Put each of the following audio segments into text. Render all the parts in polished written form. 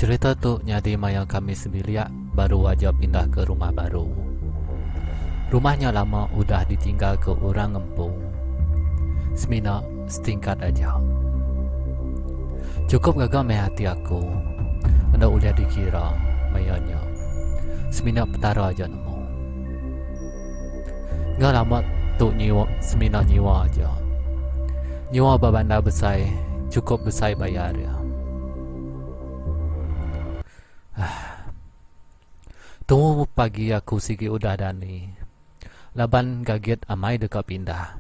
Cherita tu nyadi maya kami sebilik baru aja pindah ke rumah baru. Rumah nya lama udah ditinggalka orang ngempu. Semina setingkat aja. Chukup gaga meh ati aku enda ulih dikira maya nya. Semina Petara aja nemu. Enggau lama tu nyiwa semina nyiwa aja. Nyiwa ba bandar besai chukup besai bayar iya. Tumu pagi aku sigi udah dani laban gagit amai deka pindah.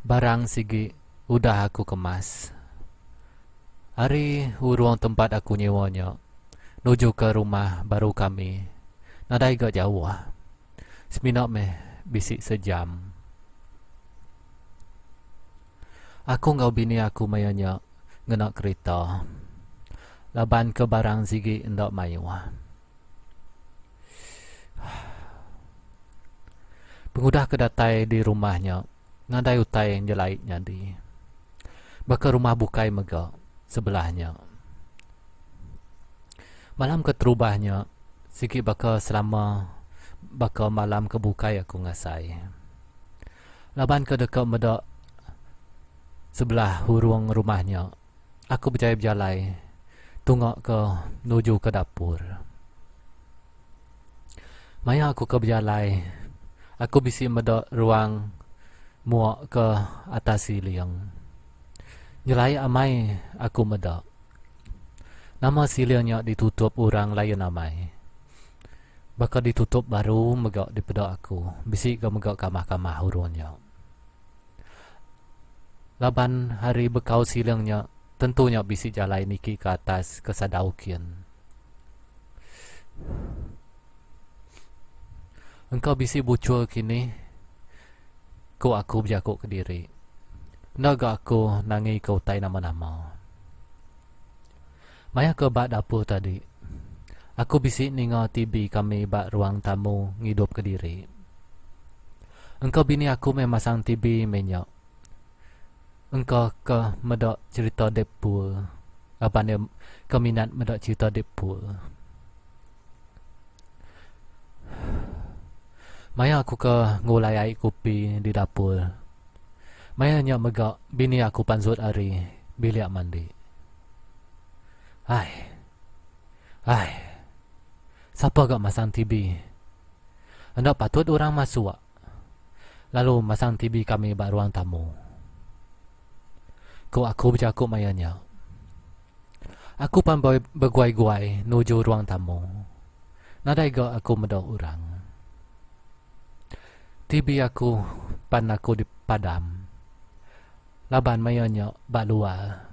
Barang sigi udah aku kemas. Ari urung tempat aku nyewa nya nuju ke rumah baru kami nadai ga jauh. Semina meh bisi sejam. Aku enggau bini aku maya nya ngena kerita laban ke barang sigi enda mayuh. Pengudah ke datai di rumah nya, nadai utai nyelai nyadi. Baka rumah bukai mega sebelah nya. Malam keterubah nya sigi baka selama baka malam ke bukai aku ngasai. Laban ke deka meda sebelah hurung rumah nya. Aku bejalai-bejalai tunga ke nuju ke dapur. Maya aku ke bejalai, aku bisi meda ruang mua ke atas siling. Nyelai amai aku meda. Nama siling nya ditutup orang lain amai. Baka ditutup baru mega dipeda aku bisi ga mega kamah-kamah urung nya. Laban hari bekau siling nya tentu nya bisi jalai niki ke atas ke sadau kin. Engka bisi buchur kini, ku aku bejaku kediri. Enda ga aku nangi ke utai nama-nama. Maya ke ba dapur tadi, aku bisi ninga TV kami ba ruang tamu ngidup kediri. Engka bini aku meh masang TV meh nya. Engka ke meda cherita Deadpool laban iya ke minat meda cherita Deadpool. Maya aku ke ngulai ai kopi di dapur, maya nya mega bini aku pansut ari bilik mandi. Ai. Ai. Sapa ga masang TV? Enda patut orang masuk lalu masang TV kami ba ruang tamu. Ku aku bejaku maya nya. Aku pan beguai-guai nuju ruang tamu. Nadai ga aku meda orang. TV aku pan aku dipadam. Laban maya nya ba luar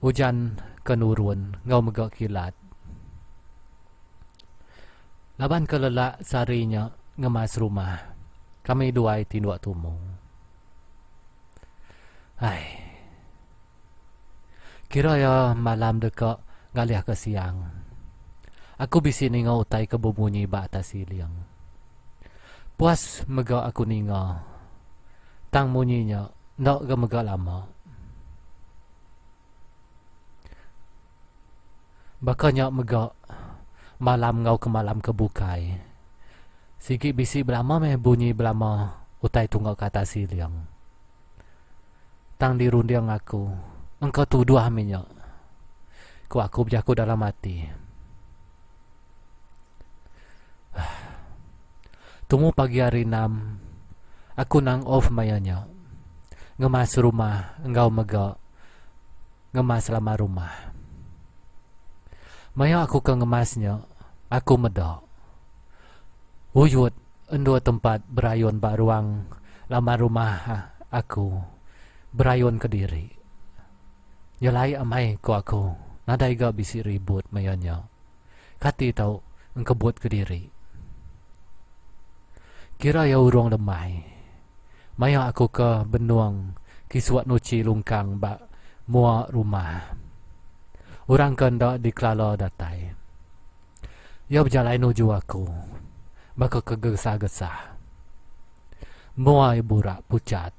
ujan ke nurun enggau mega kilat. Laban ke lelak sehari nya ngemas rumah, kami duai tinduk tumu. Ai. Kira iya malam deka ngalihka siang. Aku bisi ninga utai ke bemunyi ba atas siling. Puas mega aku ninga. Tang munyi nya enda ga mega lama. Baka nya mega malam enggau ke malam ke bukai. Sigi bisi belama meh bunyi belama utai tungga ke atas siling. Tang dirunding aku engka tuduh meh nya. Ku aku bejaku dalam ati. Tumu pagi hari enam, aku nang off maya nya. Ngemas rumah enggau mega ngemas laman rumah. Maya aku ke ngemas nya, aku meda uyut endur tempat berayun ba ruang laman rumah aku berayun kediri. Nyelai amai ku aku nadai ga bisi ribut maya nya. Kati tau engkebut kediri. Kira iya urung lemai. Maya aku ke benung kisuk nuchi lungkang ba mua rumah. Orang ke enda dikelala datai. Iya bejalai nuju aku baka ke gesah-gesah. Mua iya burak puchat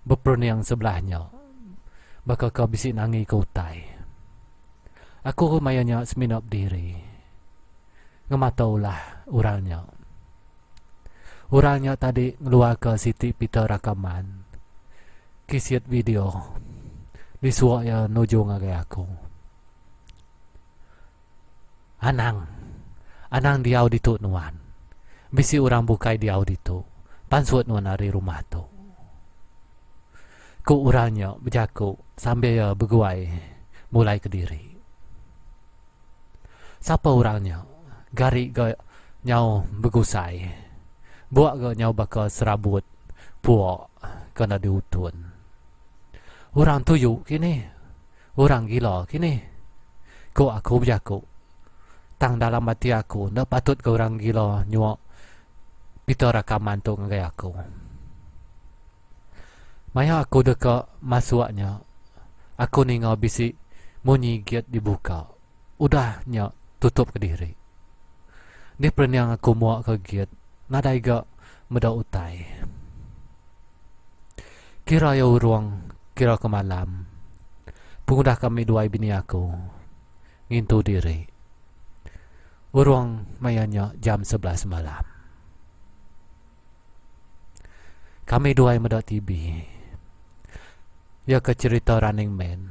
beperening sebelah nya baka ke bisi nangi ke utai. Aku maya nya semina bediri ngemata ulah orang nya. Orang nya tadi ngeluarka siti pita rakaman kisit video disuak iya nuju ngagai aku. Anang. Anang diau ditu nuan. Bisi orang bukai diau ditu. Pansut nuan ari rumah tu. Ku orang nya bejaku sambil iya beguai mulai kediri. Sapa orang nya? Gari ga nyau begusai. Buak ga nyau baka serabut puak ke enda diutun. Orang tuyu kini. Orang gila kini. Ku aku bejaku. Tang dalam ati aku enda patut ga orang gila nyua pita rakaman tu ngagai aku. Maya aku deka masuk nya, aku ninga bisi munyi gate dibuka. Udah nya tutup kediri. Dih perening aku muak ke gate nadai ga meda utai. Kira iya urung kira ke malam pengudah kami duai bini aku ngintu diri. Urung maya nya jam 11 malam. Kami duai meda TV. Iya ke cherita Running Man.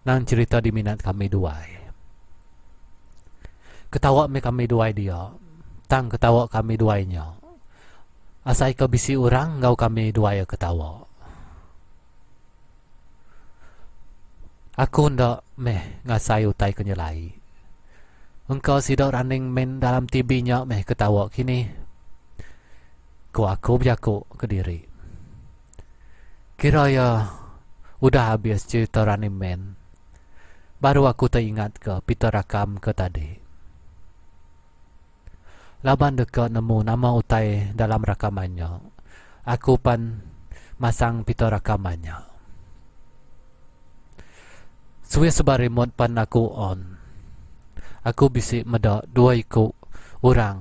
Nang cherita diminat kami duai. Ketawa meh kami duai dia. Tang ketawa kami duai nya. Asai ke bisi orang enggau kami duai ketawa. Aku enda meh ngasai utai ke nyelai. Engka sida running man dalam TV nya meh ketawa kini. Ku aku bejaku kediri. Kira iya udah abis cerita running man. Baru aku teingatka Peter Rakam ke tadi. Laban deka nemu nama utai dalam rakaman nya, aku pan masang pita rakaman nya. Switch ba remote pan aku on. Aku bisi meda dua iku orang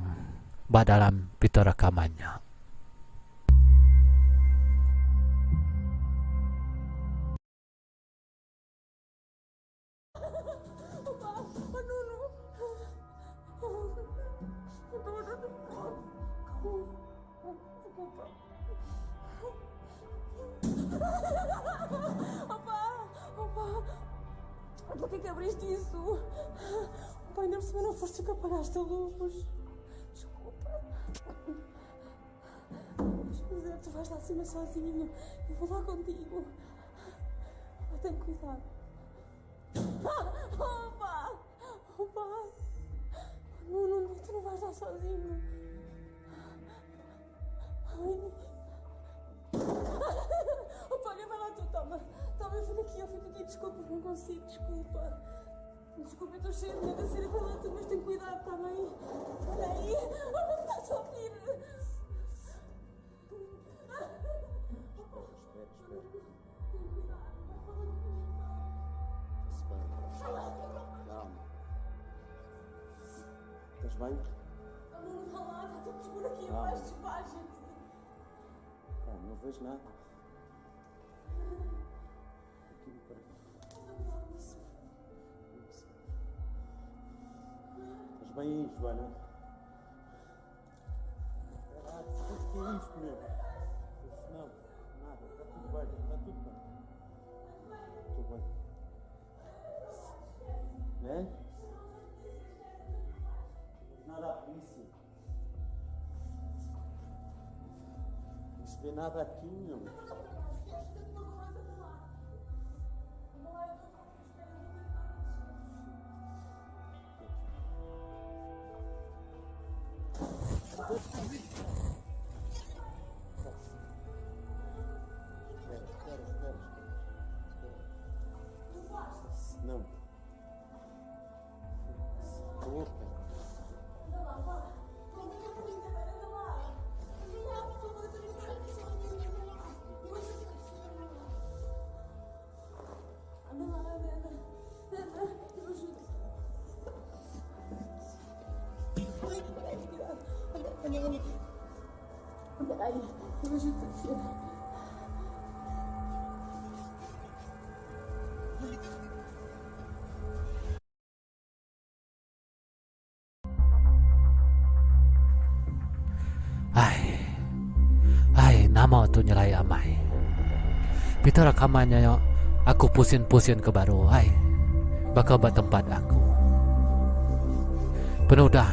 ba dalam pita rakaman nya. Ai. Ai nama tu nyelai amai. Peter rakaman nya aku pusin-pusin ke baru ai. Baka ba tempat aku. Penudah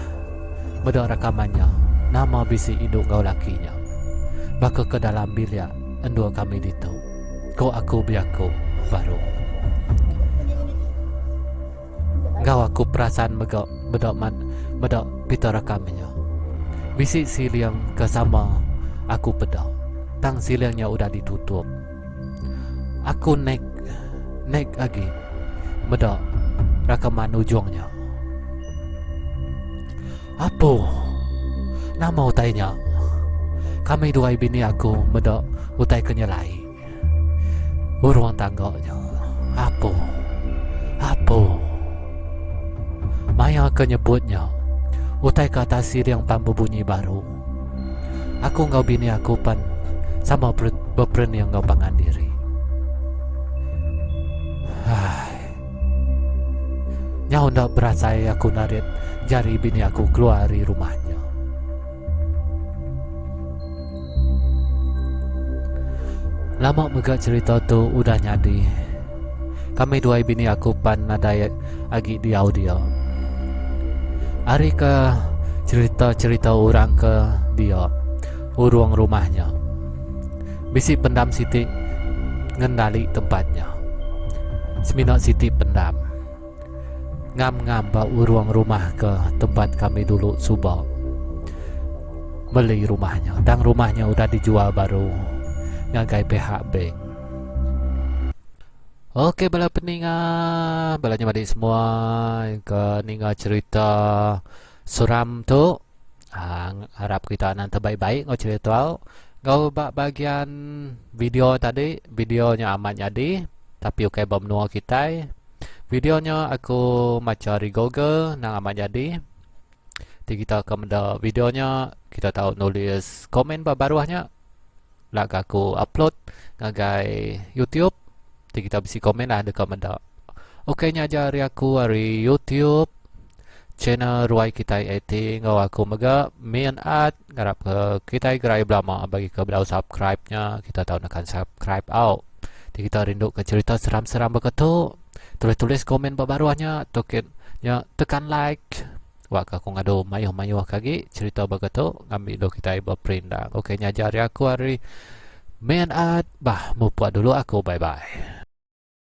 meda rakaman nya nama bisi indu enggau laki nya. Baka ke dalam bilik endur kami ditu. Ko aku bejaku baru. Enggau aku perasan mega meda meda pita rakam nya. Bisi siling ke sama aku peda tang siling nya udah ditutup. Aku nek nek agi meda rakaman ujung nya. Apo nama utai nya? Kami duai bini aku meda utai ke nyelai. Urung tangga nya. Apo. Apo. Maya ke nyebut nya, utai ke atas siring pan bebunyi baru. Aku enggau bini aku pan sama beperening enggau pangan diri. Hai. Nyau enda berasai aku narit jari bini aku keluar ari rumah nya. Lama mega cherita tu udah nyadi. Kami duai bini aku pan nadai agi diau dia. Ari ke cherita-cherita orang ke dia urung rumah nya. Bisi pendam siti ngendali tempat nya. Semina siti pendam. Ngam-ngam ba urung rumah ke tempat kami dulu suba meli rumah nya. Tang rumah nya udah dijual baru ngagai pihak bank. Okey bala peninga, bala nya madik semua ke ninga cerita seram tu. Aa harap kita nan terbaik-baik enggau cerita tu. Enggau ba bahagian video tadi, video nya amat nyadi tapi ukai ba menua kitai. Video nya aku macha ari Google nang amat nyadi. Ti kita ke meda video nya kita tau nulis komen ba baruh nya. Ila ga aku upload ngagai YouTube ti kita bisi komen lah deka meda. Ok nya aja ari aku ari YouTube channel Ruai Kitai AT enggau aku mega Min Art ngarap ke kitai gerai belama bagi ke bedau subscribe nya kita tau nekan subscribe au. Ti kita rindu ke cerita seram-seram baka tu tulis-tulis komen ba baruh nya token nya tekan like. Wak ka aku ngadu mayuh-mayuh ke agi cerita baka tu ngambi dulu kitai beperindang. Okey nya aja ari aku ari Man Art bah mupuk dulu aku bye bye.